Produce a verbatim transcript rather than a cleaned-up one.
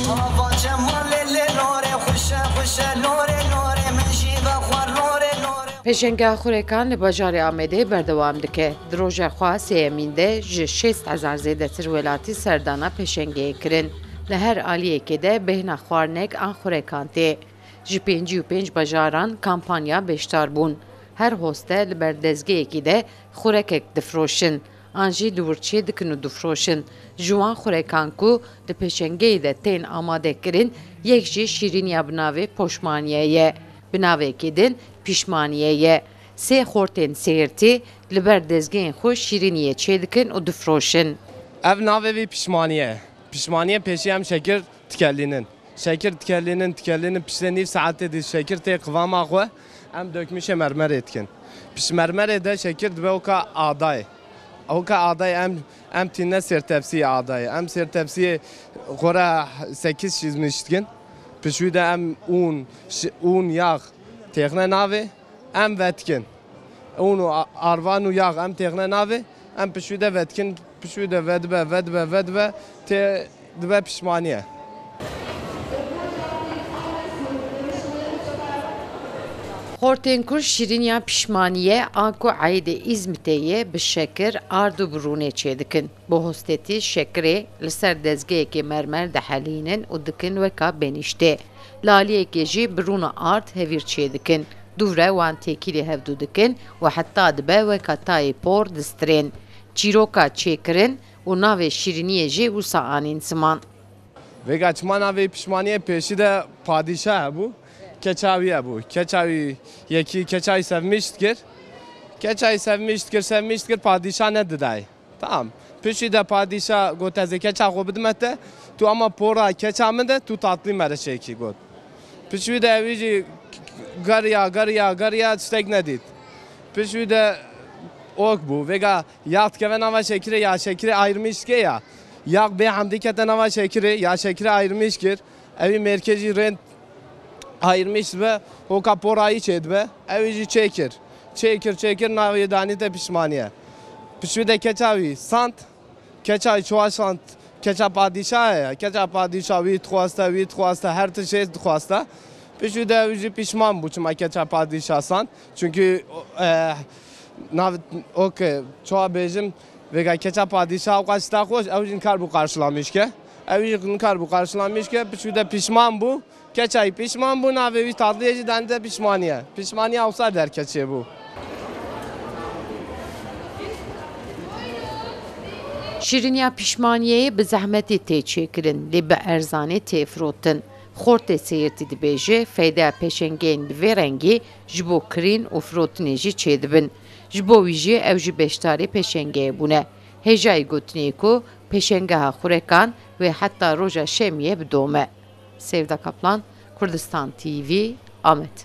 Ava çemalê lê lorê, xuşe xuşe lorê lorê, min jî vexwar lorê lorê. Pêşengeha xurekan li bajarê Amedê berdewam dike. Di roja xwe sêyemîn de ji şêst hezar zêdetir welatî serdana pêşengeyê kirin. Li her aliyekê de bêhna xwarinek an xurekan tê. Ji pêncî û pênc bajaran kampanya beşdar bûn. Her hoste li ber dezgehekî de xurekek difroşin. An jî li wir çê dikin û difroşin. Ji wan xurekan ku di pêşengeyê de tên amadekirin, yek jî şîrîniya bi navê poşmaniye ye. Bi navekî din pîşmaniye ye. Sê xortên sêrtî li ber dezgehên xwe şîrîniyê çêdikin û difroşin. Ev navê vî pişmaniye. Pişmaniye pêşî em şekir dikelînin. Şekir dikelînin, dikelînin, piştê nîv saetê dî şekir tê qivama xwe. Em dökmüşê mermerê dikin. Piş mermerê de şekir dibe oka adayê. Oka adayê em, em tîne sêrtepsiyê adayê. Em sêrtepsiyê xwe re sekiz şîzmiş dikin. Pişû de em ûn, şi-, ûn, yax têxne navê. Em vetikin. Ûn û a-, arvan û yax em têxne navê. Em pişû de vetikin, pişû de vedibe, vedibe, vedibe, tê dibe pişmaniye. Xortên ku şîrîniya pişmaniye a ku eydê Îzmitê ye, bi şekir, ard û bi rûnê çêdikin. Bi hostetî şekirê li ser dezgehekê mermer dihelînin û dikin weka benîştê. Li aliyekê jî bi rûna ard hevîr çêdikin. Dû re wan têkilî hevdû dikin û heta dibe weka tayê por distirên. Çîroka çêkirin û navê şîrîniyê jî wisa anîn ziman. Vêga çima navê pişmaniyê pêşî de padîşah hebû, keça wî hebû. Keça wî yekî, keça wî sevmîş dikir. Keça wî sevmîş dikir, sevmîş dikir, padîşah nedidayê. Tamam. Piştî de padîşah got, "Ez ê keça xwe bidime te, tu ama pora keça min de, tu tatlî mere çêkî," got. Piştî de ewî jî geriya, geriya, geriya, tiştek nedît. Piştî de ok bû. Vêga ya dikeve nava şekirê, ya şekirê ayrimiş dike ya. Ya bê hemdî kete nava şekirê, ya şekirê ayrimiş kir. Ewî mêrkê jî rênd ayirmiş dibe, hoka porayî çêdibe. Ewî jî çêkir. Çêkir, çêkir, navê danî te pişmaniye. Piştî de keça wî sant, keça wî çawa sant, keça padîşa ye. Keça padîşa wî dixwaste, wî dixwaste, her tişt dixwaste. Piştî de ew jî pişman bû çima keça padîşa sant. Çünkü, e, nav, ok, çawa bêjim, vêga keça padîşa xwe şita xwe, ew jî nikar bû qarşilamîş ke. Ew jî nikar bû qarşilamîş ke, piştî de pişman bû. Keçayî pişman bû, navê wî tatliyê jî danî te pişmaniye. Pişmaniya wisa derkeçê bû. Şîriniya pişmaniyeyê bi zehmetî tê çêkirin, lê bi erzanî tê firotin. Xortê Sêrtî dibêje, feydeya pêşengeyên bi vê rengî ji bo kirîn û firotinê jî çêdibin. Ji bo wî jî ew jî beşdarê pêşengeyê bûne. Hêjayî gotinê ku pêşengeha xurekan wê heta roja şemiyê bidome. Sevda Kaplan, Kurdistan T V, Amed.